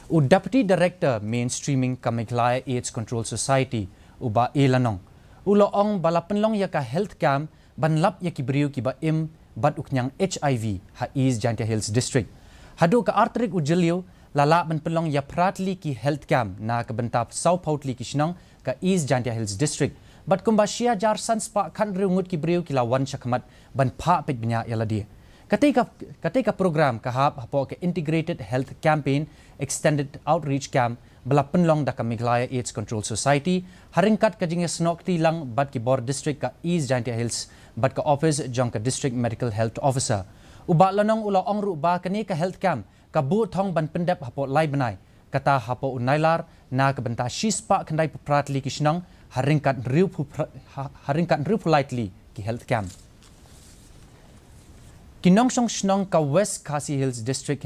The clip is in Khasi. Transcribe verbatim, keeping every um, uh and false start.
U Deputy Director Mainstreaming ka Meghalaya AIDS Control Society, u Bah A Lanong, u la ong ba la pynlong ïa ka health camp ban lap ïa ki briew kiba im bad u khñiang HIV ha East Jaintia Hills District. Haduh ka ar tarik u Jylliew la lah ban pynlong ïa phra tylli ki health camp na ka bynta saw phew tylli ki shnong ka East Jaintia Hills District. Bad kumba shi hajar san spah khathynriew ngut ki briew ki la wan shakhmat ban phah peit bniah ïa lade. Katei ka, katei ka program ka hap hapoh ka Integrated Health Campaign Extended Outreach Camp ba la pynlong da ka Meghalaya AIDS Control Society, ha ryngkat ka jingïasnoh kti lang bad ki bor district ka East Jaintia Hills bad ka office jong ka District Medical Health Officer. U Bah Lanong u la ong ruh ba kane ka health camp ka buh thong ban pyndep hapoh lai bnai, kata hapoh u Nailar, na ka bynta shi spah khyndai phew phra tylli ki shnong, ha ryngkat hynriew phew phra-, ha, ha ryngkat hynriew phew lai tylli ki health camp. Ki nongshong shnong ka West Khasi Hills District